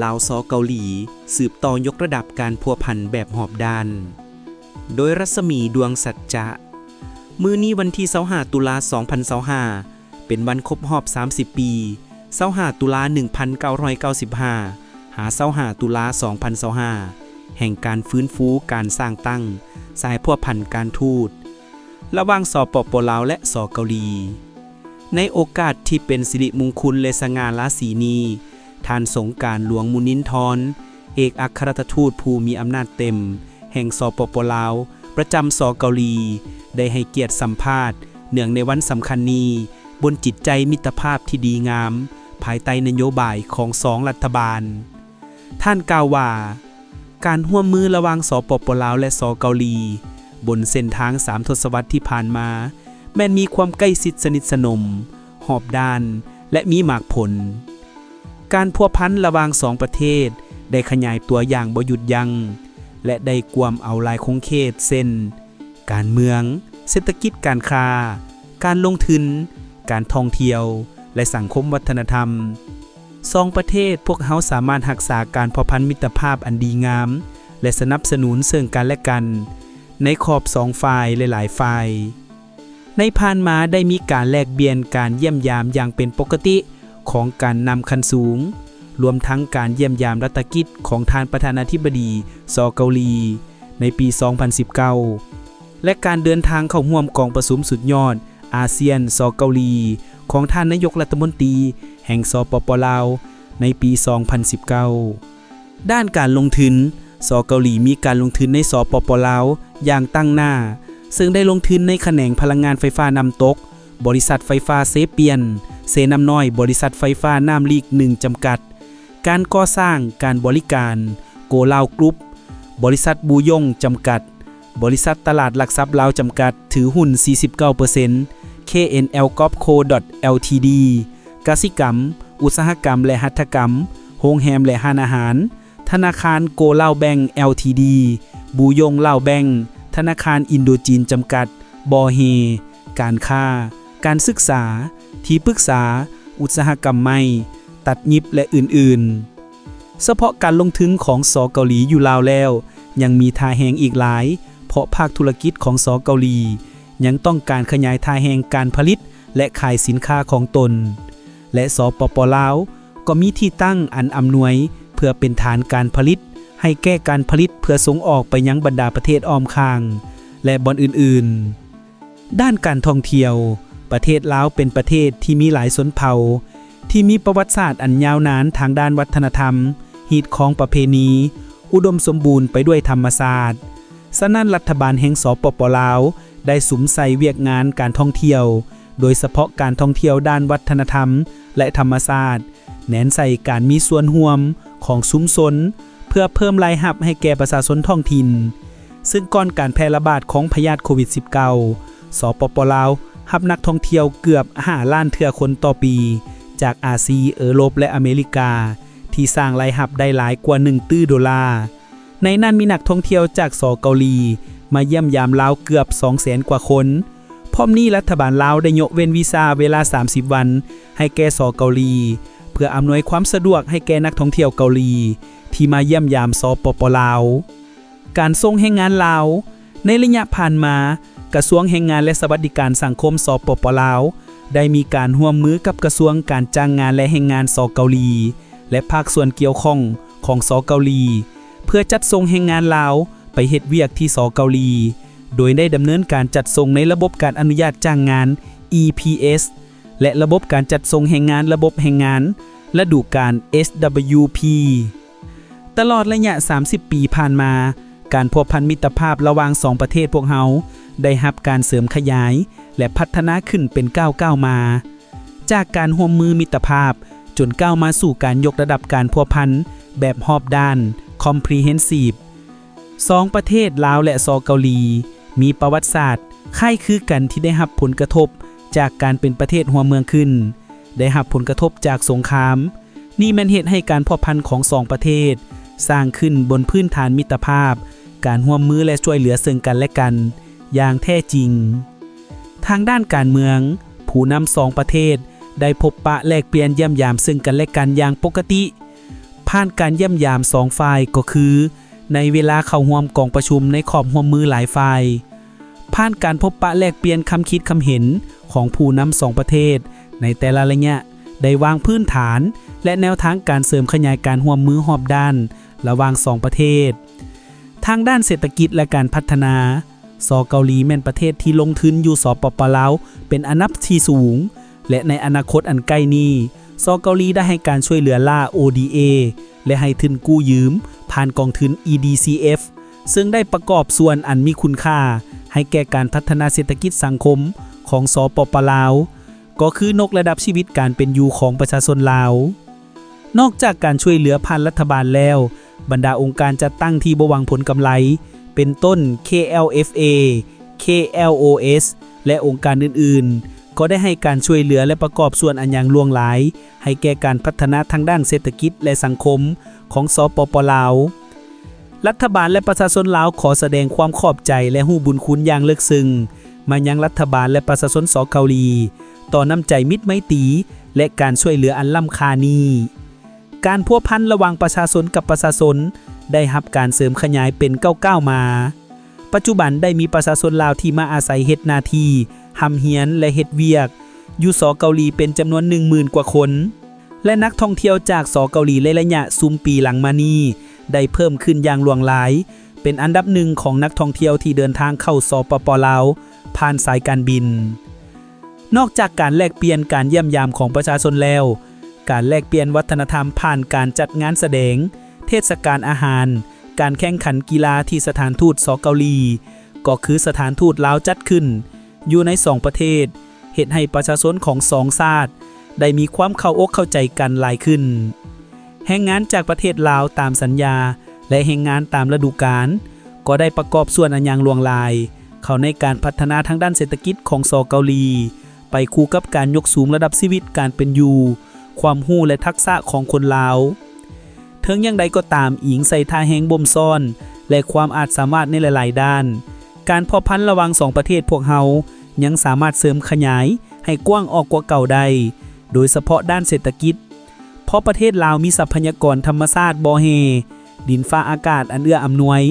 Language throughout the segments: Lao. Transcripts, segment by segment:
ລາວ ສ ເກົາຫຼີ ສືບຕໍ່ຍົກລະດັບການພົວພັນແບບຮອບດ້ານ. ໂດຍ ລັດສະໝີ ດວງສັດຈະ. ມື້ນີ້ວັນທີຊາວຫ້າ ຕຸລາ ສອງພັນຊາວຫ້າ ເປັນວັນຄົບຮອບສາມສິບປີ ຊາວຫ້າ ຕຸລາ ໜຶ່ງພັນເກົ້າຮ້ອຍເກົ້າສິບຫ້າ ຫາ ຊາວຫ້າ ຕຸລາ ສອງພັນຊາວຫ້າ ແຫ່ງການຟື້ນຟູການສ້າງຕັ້ງສາຍພົວພັນການທູດ ລະຫວ່າງ ສປປ ລາວ ແລະ ສ ເກົາຫຼີ. ໃນໂອກາດທີ່ເປັນສິລິມຸງຄຸນ ແລະ ສະຫງ່າລາສີນີ້, ທ່ານ ສົງການ ຫຼວງມຸນິນທອນ ເອກອັກຄະລັດຖະທູດຜູ້ມີອຳນາດເຕັມແຫ່ງ ສປປ ລາວ ປະຈຳ ສ ເກົາຫຼີ ໄດ້ໃຫ້ກຽດສຳພາດເນື່ອງໃນວັນສຳຄັນນີ້ ບົນຈິດໃຈມິດຕະພາບທີ່ດີງາມ ພາຍໃຕ້ນະໂຍບາຍຂອງສອງລັດຖະບານ. ທ່ານກ່າວວ່າ, ການຮ່ວມມືລະຫວ່າງ ສປປ ລາວ ແລະ ສ ເກົາຫຼີ ບົນເສັ້ນທາງສາມທົດສະວັດທີ່ຜ່ານມາ ແມ່ນມີຄວາມໃກ້ຊິດສະໜິດສະໜົມ, ຮອບດ້ານ ແລະ ມີໝາກຜົນ. ການພົວພັນລະຫວ່າງສອງປະເທດໄດ້ຂະຫຍາຍຕົວຢ່າງບໍ່ຢຸດຢັ້ງ ແລະ ໄດ້ກວມເອົາຫຼາຍຂົງເຂດ ເຊັ່ນ ການເມືອງ, ເສດຖະກິດ, ການຄ້າ, ການລົງທຶນ, ການທ່ອງທ່ຽວ ແລະ ສັງຄົມວັດທະນະທຳ. ສອງປະເທດພວກເຮົາສາມາດຮັກສາການພົວພັນມິດຕະພາບອັນດີງາມ ແລະ ສະໜັບສະໜູນເຊິ່ງກັນແລະກັນໃນຂອບສອງຝ່າຍ ແລະ ຫຼາຍຝ່າຍ. ໃນຜ່ານມາໄດ້ມີການແລກປ່ຽນການຢ້ຽມຢາມຢ່າງເປັນປົກກະຕິຂອງການນຳຂັ້ນສູງ, ລວມທັງການຢ້ຽມຢາມລັດຖະກິດຂອງທ່ານປະທານາທິບໍດີ ສ ເກົາຫຼີ ໃນປີສອງພັນສິບເກົ້າ ແລະ ການເດີນທາງເຂົ້າຮ່ວມກອງປະຊຸມສຸດຍອດອາຊຽນ ສ ເກົາຫຼີ ຂອງທ່ານນາຍົກລັດຖະມົນຕີແຫ່ງ ສປປ ລາວ ໃນປີສອງພັນສິບເກົ້າ. ດ້ານການລົງທຶນ, ສ ເກົາຫຼີມີການລົງທຶນໃນ ສປປ ລາວ ຢ່າງຕັ້ງໜ້າ, ເຊິ່ງໄດ້ລົງທຶນໃນຂະແໜງພະລັງງານໄຟຟ້ານ້ຳຕົກ, ບໍລິສັດໄຟຟ້າເຊປຽນ, ເຊນ້ຳນ້ອຍ, ບໍລິສັດໄຟຟ້ານ້ຳລີກໜຶ່ງ ຈຳກັດ, ການກໍ່ສ້າງ, ການບໍລິການ, ໂກລາວກຣຸບ, ບໍລິສັດບູຢົງ ຈຳກັດ, ບໍລິສັດຕະຫຼາດຫຼັກຊັບລາວ ຈຳກັດ ຖືຫຸ້ນສີ່ສິບເກົ້າເປີເຊັນ, ເຄເອັນແອລກອບໂຄ ດອດແອລທີດີ, ກະສິກຳ, ອຸດສາຫະກຳ ແລະ ຫັດຖະກຳ, ໂຮງແຮມ ແລະ ຮ້ານອາຫານ, ທະນາຄານໂກລາວແບັງ ແອລທີດີ, ບູຢົງລາວແບັງ, ທະນາຄານອິນໂດຈີນ ຈຳກັດ, ບໍ່ເຮ, ການຄ້າ, ການສຶກສາ, ທີ່ປຶກສາ, ອຸດສາຫະກຳໄມ້, ຕັດຫຍິບ ແລະ ອື່ນໆ. ສະເພາະການລົງທຶນຂອງ ສ ເກົາຫຼີ ຢູ່ລາວແລ້ວ ຍັງມີທ່າແຮງອີກຫຼາຍ, ເພາະພາກທຸລະກິດຂອງ ສ ເກົາຫຼີ ຍັງຕ້ອງການຂະຫຍາຍທ່າແຮງການຜະລິດ ແລະ ຂາຍສິນຄ້າຂອງຕົນ ແລະ ສປປ ລາວ ກໍມີທີ່ຕັ້ງອັນອຳນວຍເພື່ອເປັນຖານການຜະລິດ ໃຫ້ແກ່ການຜະລິດເພື່ອສົ່ງອອກໄປຍັງບັນດາປະເທດອ້ອມຂ້າງ ແລະ ບ່ອນອື່ນໆ. ດ້ານການທ່ອງທ່ຽວ, ປະເທດລາວເປັນປະເທດທີ່ມີຫຼາຍຊົນເຜົ່າ, ທີ່ມີປະຫວັດສາດອັນຍາວນານທາງດ້ານວັດທະນະທຳ, ຮີດຄອງປະເພນີ, ອຸດົມສົມບູນໄປດ້ວຍທຳມະຊາດ. ສະນັ້ນ, ລັດຖະບານແຫ່ງ ສປປ ລາວ ໄດ້ສຸມໃສ່ວຽກງານການທ່ອງທ່ຽວ, ໂດຍສະເພາະການທ່ອງທ່ຽວດ້ານວັດທະນະທຳ ແລະ ທຳມະຊາດ, ແໜນໃສ່ການມີສ່ວນຮ່ວມຂອງຊຸມຊົນ ເພື່ອເພີ່ມລາຍຮັບໃຫ້ແກ່ປະຊາຊົນທ້ອງຖິ່ນ, ເຊິ່ງກ່ອນການແຜ່ລະບາດຂອງພະຍາດໂຄວິດສິບເກົ້າ ສປປ ລາວ ຮັບນັກທ່ອງທ່ຽວເກືອບຫ້າລ້ານເທື່ອຄົນຕໍ່ປີ ຈາກອາຊີ, ເອີຣົບ ແລະ ອາເມລິກາ ທີ່ສ້າງລາຍຮັບໄດ້ຫຼາຍກວ່າໜຶ່ງຕື້ໂດລາ. ໃນນັ້ນມີນັກທ່ອງທ່ຽວຈາກ ສ ເກົາຫຼີ ມາຢ້ຽມຢາມລາວເກືອບສອງແສນກວ່າຄົນ. ພ້ອມນີ້ລັດຖະບານລາວໄດ້ຍົກເວັ້ນວີຊາເວລາສາມສິບວັນໃຫ້ແກ່ ສ ເກົາຫຼີ ເພື່ອອຳນວຍຄວາມສະດວກໃຫ້ແກ່ນັກທ່ອງທ່ຽວເກົາຫຼີ ທີ່ມາຢ້ຽມຢາມ ສປປ ລາວ. ການສົ່ງແຮງງານລາວ. ໃນໄລຍະຜ່ານມາ, ກະຊວງແຮງງານ ແລະ ສະຫວັດດີການສັງຄົມ ສປປ ລາວ ໄດ້ມີການຮ່ວມມືກັບກະຊວງການຈ້າງງານ ແລະ ແຮງງານ ສ ເກົາຫຼີ ແລະ ພາກສ່ວນກ່ຽວຂ້ອງຂອງ ສ ເກົາຫຼີ ເພື່ອຈັດສົ່ງແຮງງານລາວໄປເຮັດວຽກທີ່ ສ ເກົາຫຼີ ໂດຍໄດ້ດຳເນີນການຈັດສົ່ງໃນລະບົບການອະນຸຍາດຈ້າງງານ ອີ ພີ ເອສ ແລະ ລະບົບການຈັດສົ່ງແຮງງານລະບົບແຮງງານລະດູການ ເອສດັບເບິນຢູພີ. ຕະຫຼອດໄລຍະສາມສິບປີຜ່ານມາ, ການພົວພັນມິດຕະພາບລະຫວ່າງສອງປະເທດພວກເຮົາໄດ້ຮັບການເສີມຂະຫຍາຍ ແລະ ພັດທະນາຂຶ້ນເປັນກ້າວໆມາ, ຈາກການຮ່ວມມືມິດຕະພາບ ຈົນກ້າວມາສູ່ການຍົກລະດັບການພົວພັນແບບຮອບດ້ານ comprehensive. ສອງປະເທດລາວ ແລະ ສ ເກົາຫຼີ ມີປະຫວັດສາດຄ້າຍຄືກັນທີ່ໄດ້ຮັບຜົນກະທົບຈາກການເປັນປະເທດຫົວເມືອງຂຶ້ນ, ໄດ້ຮັບຜົນກະທົບຈາກສົງຄາມ. ນີ້ແມ່ນເຮັດໃຫ້ການພົວພັນຂອງສອງປະເທດສ້າງຂຶ້ນບົນພື້ນຖານມິດຕະພາບ, ການຮ່ວມມື ແລະ ຊ່ວຍເຫຼືອເຊິ່ງກັນແລະກັນຢ່າງແທ້ຈິງ. ທາງດ້ານການເມືອງ, ຜູ້ນຳສອງປະເທດໄດ້ພົບປະແລກປ່ຽນຢ້ຽມຢາມເຊິ່ງກັນແລະກັນຢ່າງປົກກະຕິ. ຜ່ານການຢ້ຽມຢາມສອງຝ່າຍ ກໍຄືໃນເວລາເຂົ້າຮ່ວມກອງປະຊຸມໃນຂອບຮ່ວມມືຫຼາຍຝ່າຍ, ຜ່ານການພົບປະແລກປ່ຽນຄຳຄິດຄຳເຫັນຂອງຜູ້ນຳສອງປະເທດໃນແຕ່ລະໄລຍະ ໄດ້ວາງພື້ນຖານ ແລະ ແນວທາງການເສີມຂະຫຍາຍການຮ່ວມມືຮອບດ້ານລະຫວ່າງສອງປະເທດ. ທາງດ້ານເສດຖະກິດ ແລະ ການພັດທະນາ, ສ ເກົາຫຼີແມ່ນປະເທດທີ່ລົງທຶນຢູ່ ສປປ ລາວ ເປັນອັນດັບທີ່ສູງ ແລະ ໃນອະນາຄົດອັນໃກ້ນີ້, ສ ເກົາຫຼີໄດ້ໃຫ້ການຊ່ວຍເຫຼືອລ້າ ໂອດີເອ ແລະ ໃຫ້ທຶນກູ້ຢືມຜ່ານກອງທຶນ ອີ ດີ ຊີ ເອັຟ ເຊິ່ງໄດ້ປະກອບສ່ວນອັນມີຄຸນຄ່າໃຫ້ແກ່ການພັດທະນາເສດຖະກິດສັງຄົມຂອງ ສປປ ລາວ, ກໍຄືຍົກລະດັບຊີວິດການເປັນຢູ່ຂອງປະຊາຊົນລາວ. ນອກຈາກການຊ່ວຍເຫຼືອຜ່ານລັດຖະບານແລ້ວ, ບັນດາອົງການຈັດຕັ້ງທີ່ບໍ່ຫວັງຜົນກຳໄລ ເປັນຕົ້ນ ເຄ ແອລ ເອັຟ ເອ ເຄ ແອລ ໂອ ເອສ ແລະ ອົງການອື່ນໆ ກໍໄດ້ໃຫ້ການຊ່ວຍເຫຼືອ ແລະ ປະກອບສ່ວນອັນຢ່າງຫຼວງຫຼາຍ ໃຫ້ແກ່ການພັດທະນາທາງດ້ານເສດຖະກິດ ແລະ ສັງຄົມຂອງ ສປປ ລາວ. ລັດຖະບານ ແລະ ປະຊາຊົນລາວ ຂໍສະແດງຄວາມຂອບໃຈ ແລະ ຮູ້ບຸນຄຸນຢ່າງເລິກເຊິ່ງມາຍັງລັດຖະບານ ແລະ ປະຊາຊົນ ສ ເກົາຫຼີ ຕໍ່ນ້ຳໃຈມິດໄມຕີ ແລະ ການຊ່ວຍເຫຼືອອັນລ້ຳຄ່ານີ້. ການພົວພັນລະຫວ່າງປະຊາຊົນກັບປະຊາຊົນໄດ້ຮັບການເສີມຂະຫຍາຍເປັນກ້າວໆມາ. ປັດຈຸບັນໄດ້ມີປະຊາຊົນລາວທີ່ມາອາໄສເຮັດໜ້າທີ່, ຮ່ຳຮຽນ ແລະ ເຮັດວຽກຢູ່ ສ ເກົາຫຼີ ເປັນຈຳນວນໜຶ່ງໝື່ນກວ່າຄົນ ແລະ ນັກທ່ອງທ່ຽວຈາກ ສ ເກົາຫຼີ ໃນໄລຍະຊຸມປີຫຼັງມານີ້ໄດ້ເພີ່ມຂຶ້ນຢ່າງຫຼວງຫຼາຍ, ເປັນອັນດັບໜຶ່ງຂອງນັກທ່ອງທ່ຽວທີ່ເດີນທາງເຂົ້າ ສປປ ລາວ ຜ່ານສາຍການບິນ. ນອກຈາກການແລກປ່ຽນການຢ້ຽມຢາມຂອງປະຊາຊົນແລ້ວ, ການແລກປ່ຽນວັດທະນະທຳຜ່ານການຈັດງານສະແດງ, ເທດສະການອາຫານ, ການແຂ່ງຂັນກິລາທີ່ສະຖານທູດ ສ ເກົາຫຼີ ກໍຄືສະຖານທູດລາວຈັດຂຶ້ນຢູ່ໃນສອງປະເທດ, ເຮັດໃຫ້ປະຊາຊົນຂອງສອງຊາດໄດ້ມີຄວາມເຂົ້າອົກເຂົ້າໃຈກັນຫຼາຍຂຶ້ນ. ແຮງງານຈາກປະເທດລາວຕາມສັນຍາ ແລະ ແຮງງານຕາມລະດູການ ກໍໄດ້ປະກອບສ່ວນອັນຢ່າງຫຼວງຫຼາຍ ເຂົ້າໃນການພັດທະນາທາງດ້ານເສດຖະກິດຂອງ ສ ເກົາຫຼີ ໄປຄູ່ກັບການຍົກສູງລະດັບຊີວິດການເປັນຢູ່, ຄວາມຮູ້ ແລະ ທັກສະຂອງຄົນລາວ. ເຖິງຢ່າງໃດກໍຕາມ, ອີງໃສ່ທ່າແຮງບົ່ມຊ້ອນ ແລະ ຄວາມອາດສາມາດໃນຫຼາຍໆດ້ານ, ການພົວພັນລະຫວ່າງສອງປະເທດພວກເຮົາຍັງສາມາດເສີມຂະຫຍາຍໃຫ້ກວ້າງອອກກວ່າເກົ່າໄດ້, ໂດຍສະເພາະດ້ານເສດຖະກິດ. ເພາະປະເທດລາວມີຊັບພະຍາກອນທຳມະຊາດບໍ່ແຮ່, ດິນຟ້າອາກາດອັນເອື້ອອຳນວຍ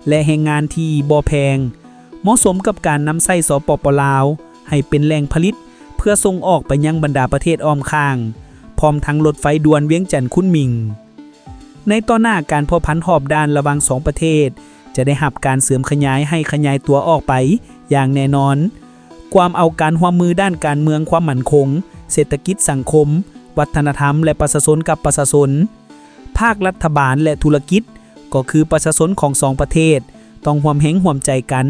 ແລະ ແຮງງານທີ່ບໍ່ແພງ, ເໝາະສົມກັບການນຳໃຊ້ ສປປ ລາວ ໃຫ້ເປັນແຫຼ່ງຜະລິດເພື່ອສົ່ງອອກໄປຍັງບັນດາປະເທດອ້ອມຂ້າງ, ພ້ອມທັງລົດໄຟດ່ວນວຽງຈັນຄຸນໝິງ. ໃນຕໍ່ໜ້າ, ການພົວພັນຮອບດ້ານລະຫວ່າງສອງປະເທດຈະໄດ້ຮັບການເສີມຂະຫຍາຍໃຫ້ຂະຫຍາຍຕົວອອກໄປຢ່າງແນ່ນອນ. ກວມເອົາການຮ່ວມມືດ້ານການເມືອງ, ຄວາມໝັ້ນຄົງ, ເສດຖະກິດ, ສັງຄົມ, ວັດທະນະທຳ ແລະ ປະຊາຊົນກັບປະຊາຊົນ, ພາກລັດຖະບານ ແລະ ທຸລະກິດ, ກໍຄືປະຊາຊົນຂອງສອງປະເທດ ຕ້ອງຮ່ວມແຮງຮ່ວມໃຈກັນ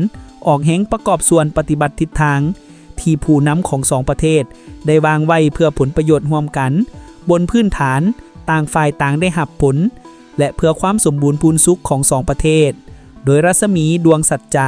ອອກແຮງປະກອບສ່ວນປະຕິບັດທິດທາງທີ່ຜູ້ນຳຂອງສອງປະເທດໄດ້ວາງໄວ້ເພື່ອຜົນປະໂຫຍດຮ່ວມກັນ ບົນພື້ນຖານຕ່າງຝ່າຍຕ່າງໄດ້ຮັບຜົນ ແລະ ເພື່ອຄວາມສົມບູນພູນສຸກຂອງສອງປະເທດ, ໂດຍລັດສະໝີດວງສັດຈະ